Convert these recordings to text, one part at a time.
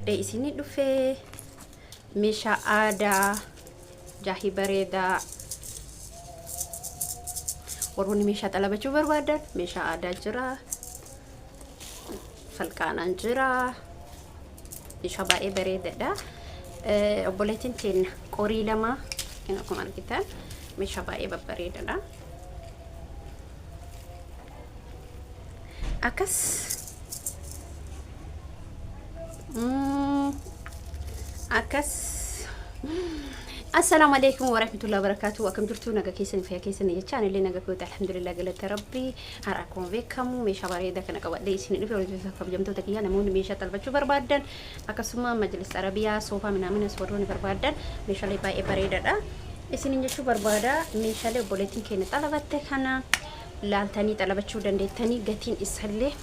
qabadhee isinii dhufe. Meeshaa aadaa jaahii bareedaa. Warroonni meeshaa xalabachuu barbaadan meeshaa aadaa jira. Falqaanaan jira. Meeshaa baay'ee bareedaadha. Obboleettiin teenya qorii lama akkuma argitan meeshaa baay'ee babbareedaadha. Akkas akkas. Assalaamu alaikum warahmatullahi wabarakatuh. Akkam jirtu, naga keessan, fayyaa keessan jechaan illee naga koota, alhamdulillah, galata Rabbii. Har'a akkuma beekamu meeshaa bareedaa kana qabadhee isin dhufe. Hordoftoota kabajamtoota kiyyaa, namoonni meeshaa xalbachuu barbaadan, akkasuma majlis arabiyaa, soofaa minaaminas warroonni barbaadan, meeshaalee baay'ee bareedaadha. Isinin jechuu barbaada, meeshaalee obboleettiin keenya xalabatte kana laaltanii xalabachuu dandeettanii, gatiin isallee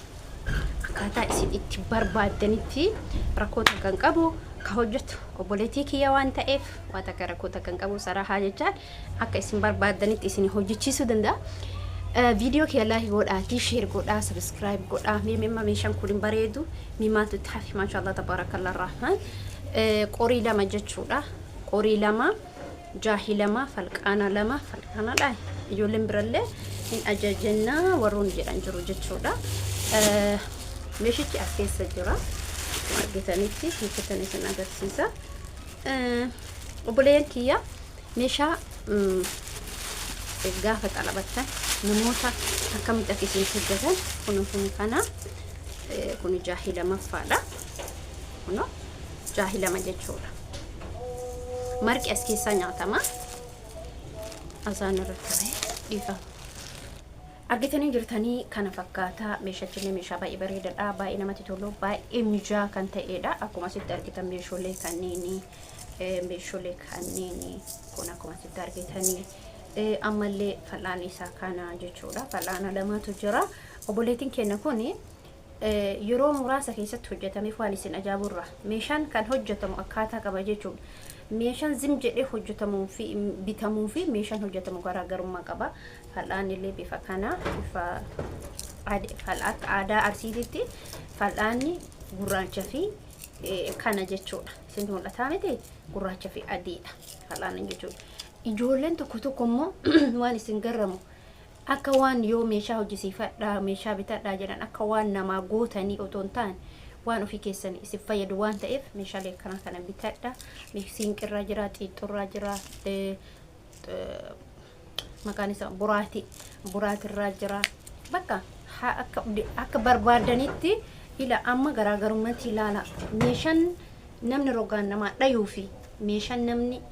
akkaataa isin itti barbaaddanitti rakkoo takka hin qabu. Ka hojjetu obboleettii kiyya waan ta'eef waa takka rakkoo takka hin qabu. Saraahaa jechaan akka isin barbaaddanitti isin hojjechiisuu danda'a. Viidiyoo kiyya like godhaatii, share godhaa, subscribe godhaa. Mee mee meeshaan kun hin bareedu? Mee maaltu itti hafe? Maashaallah, tabaarakallah rahmaan. Qorii lama jechuudha. Qorii lama, jaahii lama, falqaana lama, falqaanaadha. Ijoolleen birallee hin ajajannaa warroonni jedhan jiru jechuudha. Meeshichi as keessa jira. Akkuma argitanitti hojjetan isin agarsiisa. Obboleeyyan kiyya, meeshaa gaafa xalabattan namoota akkamitti akka isin hojjetan kun kun kana kun jaahii lamaffaadha. Kunoo jaahii lama jechuudha. Marqi as keessaa nyaatama. Azaan irratti bahee, dhiifama. Argitanii jirtanii, kana fakkaata. Meeshachillee meeshaa baay'ee bareedaadha. Baay'ee namatti tolu. Baay'ee mijaa kan ta'edha. Akkuma asitti argitan meeshaalee kanneenii, meeshaalee kanneenii kun akkuma asitti argitanii ammallee fal'aanni isaa kana jechuudha. Fal'aana lamatu jira. Obboleettiin keenya kuni yeroo muraasa keessatti hojjetameef waan isin ajaa'iburra meeshaan kan hojjetamu akkaataa qaba jechuudha. Meeshaan zim jedhee hojjetamuu fi bitamuu fi meeshaan hojjetamu garaagarummaa qaba. Fal'aan illee bifa kana, bifa akka aadaa Arsiititti fal'aanni gurraacha fi kana jechuudha. Isin mul'ataa miti, gurraacha fi adiidha fal'aanni jechuudha. Ijoolleen tokko tokko immoo waan isin garramu, akka waan yoo meeshaa hojjisiifadhaa, meeshaa bitadhaa jedhan akka waan namaa gootanii otoo hin taane, waan ofii keessan isin fayyadu waan ta'eef meeshaalee akkana kana bitadha. Siinqirraa jira, xiixxurraa jira, maqaan isaa boraatii, boraatirraa jira. Bakka akka barbaadanitti ila amma garaagarummaatti ilaala. Meeshaan namni rogaan namaa dhayuu fi meeshaan namni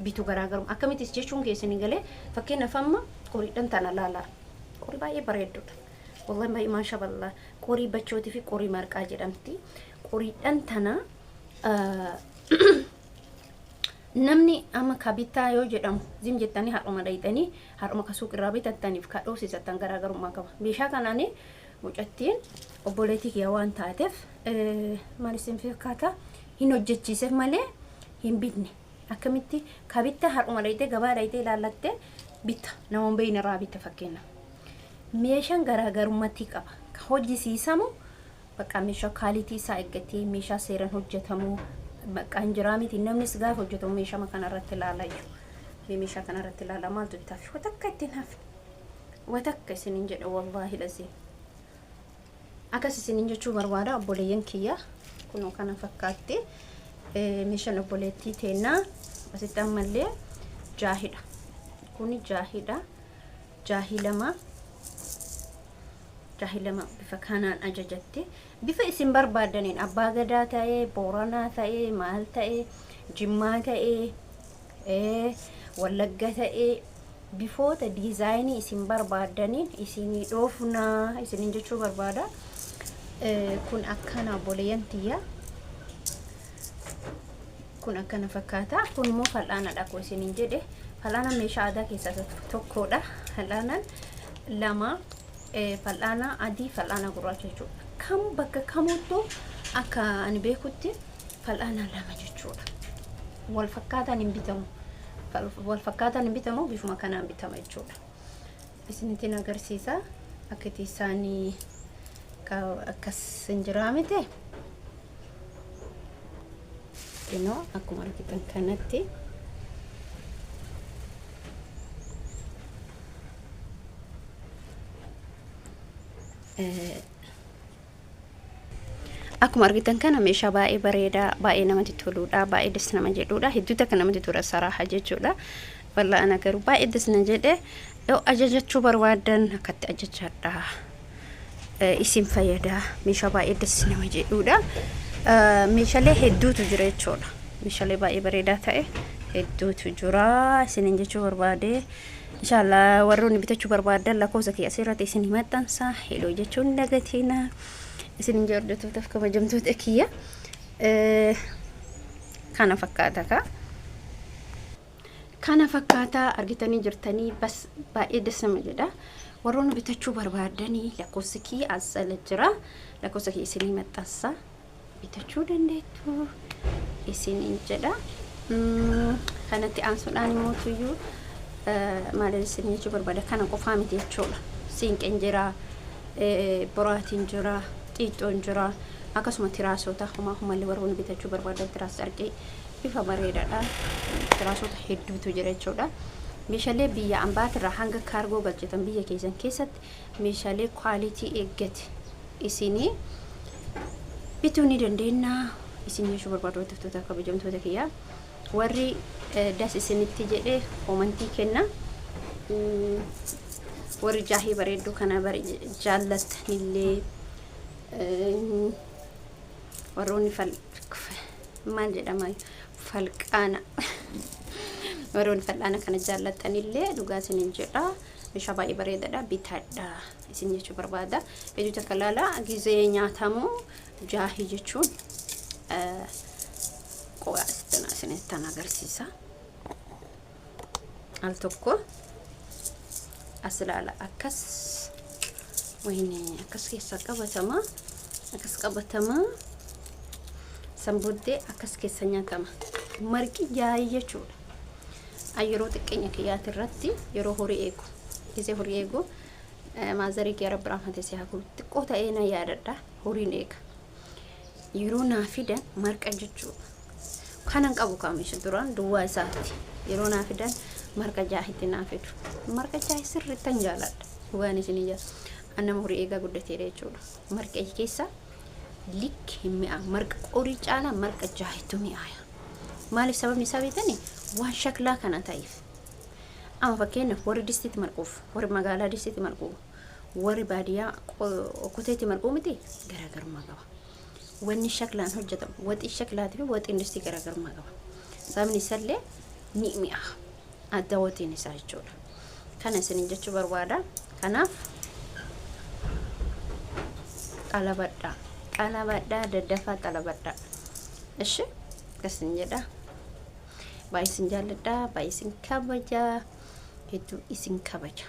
bitu garaagarummaa akkamittis jechuun keessanii galee. Fakkeenyaaf amma qoriidhaan tana laala. Qorii baay'ee bareeddudha. Wallahi baay'ee maasha Allah. Qorii bachootii fi qorii marqaa jedhamti. Qoriidhaan tana namni amma ka bittaa yoo jedhamu, zim jettanii har'uma dhayxanii har'uma ka suuqirraa bitattaniif ka dhoofsisattan garaagarummaa qaba. Meeshaa kanaan mucattiin obboleettii kiyya waan taateef, maal isin fakkaata, hin hojjechiiseef malee hin bitne. Akkamitti ka bittaa har'uma dhayxee gabaa dhayxee ilaallattee bitta, nama hin beekne irraa bitta fakkeenya. Meeshaan garaagarummaatti qaba. Ka hojjisiisamu bakka meeshaa quality isaa eeggatee, meeshaa seeraan hojjetamu bakka hin jiraa miti. Namnis gaafa hojjetamu meeshaa kana irratti ilaalaa jiru. Meeshaa kana irratti ilaala, maaltu itti hafe? Watakka ittiin hafe. Watakka isiniin jedhe, wallaahi lazii. Akkas isiniin jechuu barbaada, obboleeyyan kiyya. Kunoo kana fakkaatti. Meeshaan obboleettii teennaa asitti ammallee jaahidha. Kuni jaahidha. Jaahii lama. Jaahii lama bifa kanaan ajajatte. Bifa isin barbaadaniin, abbaa gadaa ta'ee, booranaa ta'ee, maal ta'ee, jimmaa ta'ee, wallagga ta'ee, bifoota diizaayinii isin barbaadaniin isinii dhoofnaa isiniin jechuu barbaada. Kun akkana, obboleeyyan tiyya. Kun akkana fakkaata. Kun immoo fal'aanadha akkuma isiniin jedhe. Fal'aanaan meeshaa aadaa keessaa isa tokkodha. Fal'aanaan lama, fal'aana adii, fal'aana gurraacha jechuudha. Kam bakka kamuuttuu akka ani beekutti fal'aana lama jechuudha. Wal fakkaataan hin bitamu. Wal fakkaataan hin bitamu, bifuma kanaan bitama jechuudha. Isinitti agarsiisa akka itti isaanii akkas hin jiraa miti. Inoo akkuma argitan kanatti akkuma argitan kana meeshaa baay'ee bareedaa, baay'ee namatti toluudha, baay'ee das nama jedhuudha, hedduu takka namatti tola saraaha jechuudha. Wallaa ana garuu baay'ee das na jedhe. Yoo ajajachuu barbaadan akkatti ajajadha, isin fayyada. Meeshaa baay'ee das nama jedhuudha. Meeshaalee hedduutu jira jechuudha. Meeshaalee baay'ee bareedaa ta'e hedduutu jira isinin jechuu barbaade. Inshallah warroonni bitachuu barbaadan lakkoofsa kiyya asirratti isin maxxansa, heloo jechuun dagatiina isin hordoftootaf kabajamtoota kiyya. Kana fakkaata ka. Kana fakkaataa argitanii jirtanii, bas baay'ee das nama jedha. Warroonni bitachuu barbaadanii lakkoofsi kiyya as jala jira. Lakkoofsa kiyya isinii maxxansa, bitachuu dandeettu isiniin jedha. Kanatti aansuudhaan immoo tuyyuu maal isin jechuu barbaada, kana qofaa miti jechuudha. Siinqeen jira, boraatiin jira, xiixxoon jira, akkasuma tiraasota homaa homallee warroonni bitachuu barbaadan tiraas carqii bifa bareedaadhaan tiraasota hedduutu jira jechuudha. Meeshaalee biyya ambaatirraa hanga kaargoo galchitan biyya keessan keessatti meeshaalee quality eeggate isinii bituu ni dandeenya. Isin jechuu barbaadu, hordoftoota kabajamtoota kiyyaa. Warri das isinitti jedhe comment kenna. Warri jaahii bareedduu kana jaallattanillee, warroonni fal maal jedhama, falqaana, warroonni fal'aana kana jaallattanillee dhugaa isinin jedha, meeshaa baay'ee bareedaadha, bitaadha isin jechuu barbaada. Hedduu takka laala, gizee nyaatamu jaahii jechuun qo'aa isinittan agarsiisa. Al tokko as ilaala, akkas wayne akkas keessa qabatama, akkas qabatama, san booddee akkas keessa nyaatama marqi jaayii jechuudha. An yeroo xiqqeenya kiyyaati irratti yeroo horii eegu, gisee horii eegu, maazarii kiyya Rabbi rahmate si haa godhu, xiqqoo ta'ee na yaadadha, horiin eega, yeroo naa fidan marqa jechuudha. Kanan qabu kaamisha duraan duwwaa isaatti yeroo naa fidan marqa jaahitti naa fidu. Marqa jaahii sirrittan jaaladha. Dhugaan isinii jala. An nama horii eegaa guddateedha jechuudha. Marqa keessa likki hin mi'aa. Marqa qorii caalaa marqa jaahitu mi'aaya. Maaliif? Sababni isaa beektanii, waan shaklaa kana ta'eef. Amma fakkeenyaaf warri distiitti marquuf, warri magaalaa distiitti marquu, warri baadiyyaa okkoteetti marquu miti, garaagarummaa qaba. Wanni shaklaan hojjetamu, waxii shaklaatii fi waxiin distii garaagarummaa qaba. Sababni isaallee ni mi'a. Adda waxiin isaa jechuudha. Kana isinin jechuu barbaada. Kanaaf xalabadhaa. Xalabadhaa, daddafaa xalabadhaa. Ishi akkasin jedha. Baay'ee isin jaalladha, baay'ee isin kabaja, hedduu isin kabaja.